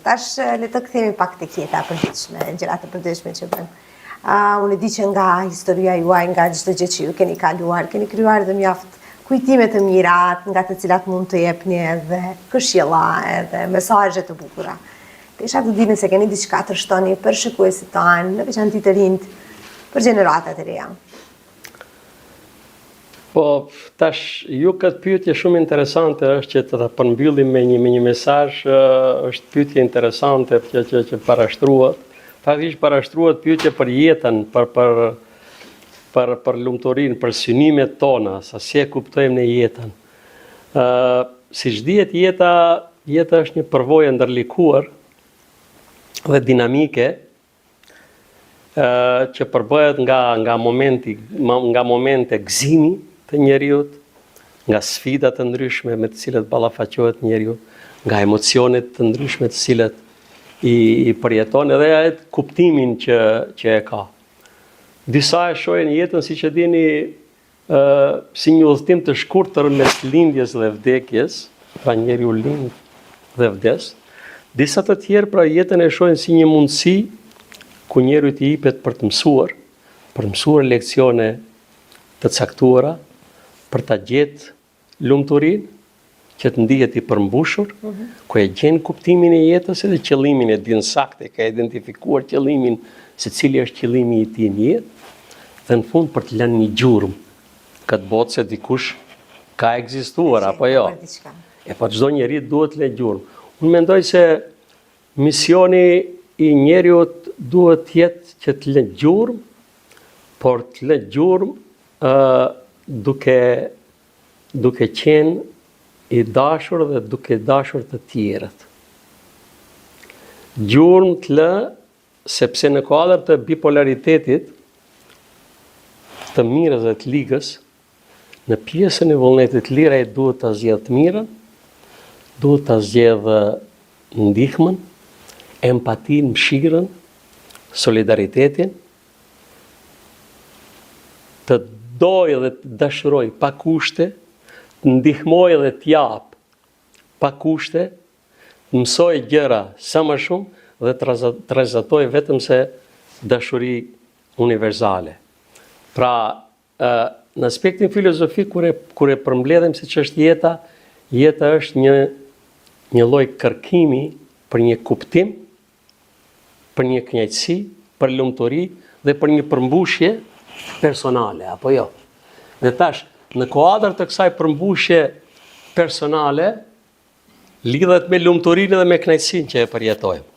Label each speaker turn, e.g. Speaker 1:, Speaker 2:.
Speaker 1: Tash le të kthehemi pak tek jeta e përditshme, gjërat e përditshme që bëjmë. Uh, unë e di që nga historia juaj, nga çdo gjë që ju keni kaluar, keni krijuar edhe mjaft kujtime të mira, nga të cilat mund të jepni edhe këshilla, edhe mesazhe të bukura. Desha të di nëse keni diçka të shtoni për shikuesit tanë, në veçanti të rinjtë, për gjeneratat e reja.
Speaker 2: Po, tash, ju këtë pyetje shumë interesante është që të ta përmbyllim me një, me një mesazh, është pyetje interesante që, që, që parashtruat. Faktikisht parashtruat pyetje për jetën, për, për, për, për lumturinë, për synimet tona, sa si e kuptojmë ne jetën. Uh, siç dihet jeta, jeta është një përvojë e ndërlikuar dhe dinamike, që përbëhet nga nga momenti nga momente gëzimi të njeriut, nga sfida të ndryshme me të cilat ballafaqohet njeriu, nga emocione të ndryshme të cilat i, i përjeton edhe atë kuptimin që që e ka. Disa e shohin jetën siç e dini si një udhëtim të shkurtër mes lindjes dhe vdekjes, pra njeriu lind dhe vdes. Disa të tjerë pra jetën e shohin si një mundësi ku njeriut i jepet për të mësuar, për të mësuar leksione të caktuara, për ta gjetë lumturinë, që të ndihet i përmbushur, mm -hmm. ku e gjen kuptimin e jetës edhe qëllimin e din saktë, e ka identifikuar qëllimin se cili është qëllimi i tij në jetë, dhe në fund për të lënë një gjurmë këtë botë se dikush ka ekzistuar apo jo. E po çdo njeri duhet të lë gjurmë. Unë mendoj se misioni i njeriut duhet të jetë që të lë gjurmë, por të lë gjurmë ë duke duke qenë i dashur dhe duke dashur të tjerët. Gjurmë të lë sepse në kuadër të bipolaritetit të mirës dhe të ligës, në pjesën e vullnetit të lirë ai duhet ta zgjedhë të mirën, duhet ta zgjedhë ndihmën, empatinë, mëshirën, solidaritetin, të dojë dhe të dashurojë pa kushte, të ndihmojë dhe të japë pa kushte, të mësojë gjëra sa më shumë dhe të rrezatojë vetëm se dashuri universale. Pra, në aspektin filozofik kur e kur e përmbledhim se ç'është jeta, jeta është një një lloj kërkimi për një kuptim për një kënaqësi, për lumturi dhe për një përmbushje personale, apo jo. Dhe tash, në kuadër të kësaj përmbushje personale, lidhet me lumturinë dhe me kënaqësinë që e përjetojmë.